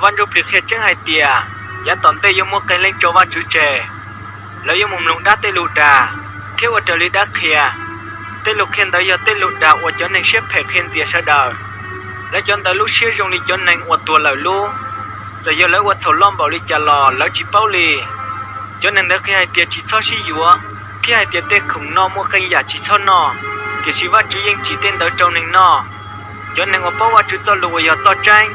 Vaj Ntsujplig qhia tseeb hais tias yav tom ntej yuav muaj qee leej tso Vajtswv tseg. Lawv yuav mus mloog dab tej lus dag thiab ua raws li dab qhia. Tej lus qhia ntawd yog tej lus dag uas cov neeg siab phem qhia ntxias sawv daws. Lawv cov ntawd lub siab zoo li cov neeg uas tuag lawm lub, txawm yog lawv ua txhaum loj npaum li cas los lawv tsis paub li. Cov neeg ntawd qhia hais tias tsis txhob sib yuav, thiab hais tias tej khoom no muaj qee yam tsis txhob noj, tiam sis Vajtswv yeej tsim tej ntawd rau neeg noj. Cov neeg uas paub Vajtswv Txojlus uas yog txoj tseeb,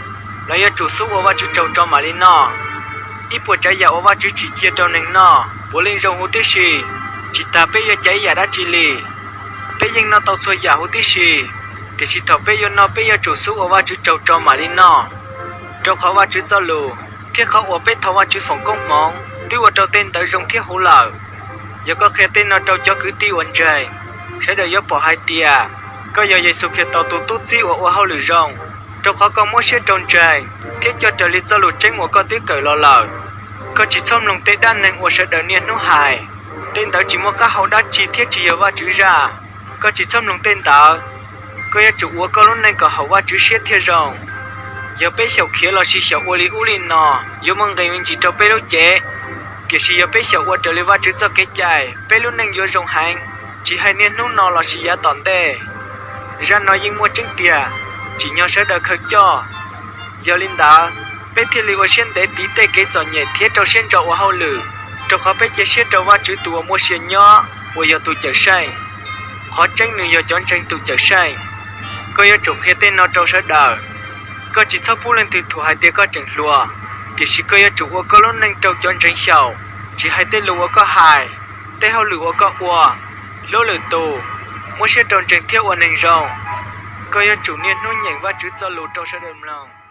lawv yuav tsum xub ua Vajtswv tsaug tso mam li noj. Ib puas tsav yam uas Vajtswv tsim cia rau neeg noj puav leej zoo huv tib si, tsis tas peb yuav caiv yam dab tsi li. Peb yeej noj tau txhua yam huv tib si, tiam sis thaum peb yuav noj peb yuav tsum xub ua Vajtswv tsaug tso mam li noj, rau qhov Vajtswv Txojlus thiab qhov uas peb thov Vajtswv foom koob hmoov twb ua rau tej ntawd zoo thiab huv lawm. Yog koj qhia tej no rau cov kwv tij uas ntseeg, sawv daws yuav pom hais tias koj yog Yexus Khetos tus tub txib uas ua hauj lwm zoo, rau qhov koj muab siab rau ntseeg thiab coj raws li txoj lus tseeb uas koj twb kawm los lawm. Koj tsis txhob mloog tej dab neeg uas sawv daws niaj hnub hais, tej ntawd tsis muaj qab hau dab tsi thiab tsis yog Vajtswv zaj. Koj tsis txhob mloog tej ntawd. Koj yuav tsum ua koj lub neej kom haum Vajtswv siab thiaj zoo. Yog peb xyaum khiav lossis xyaum ua li ub li no, yuav muaj nqis me ntsis rau peb lub cev, tiam sis yog peb xyaum ua raws li Vajtswv txoj kev cai, peb lub neej yuav zoo heev, tsis hais niaj hnub no lossis yav tom ntej. Zaj no yeej muaj tseeb tiag, tsim nyog sawv daws khaws coj. Yog li ntawd, peb thiaj li ua siab ntev tiv tej kev txom nyem thiab rau siab ntso ua hauj lwm, rau qhov peb cia siab rau Vajtswv tus uas muaj sia nyob uas yog tus Cawmseej. Qhov tseeb, nws yog cov ntseeg tus Cawmseej. Koj yuav tsum qhia tej no rau sawv daws. Koj tsis txhob pub leej twg thuam hais tias koj tseem hluas, tiam sis koj yuav tsum ua koj lub neej rau cov ntseeg xyaum, tsis hais tej lus uas koj hais, tej hauj lwm uas koj ua, hlub lwm tus, muab siab rau ntseeg thiab ua neeg zoo. Koj yuav tsum niaj hnub nyeem Vajtswv Txojlus rau sawv daws mloog.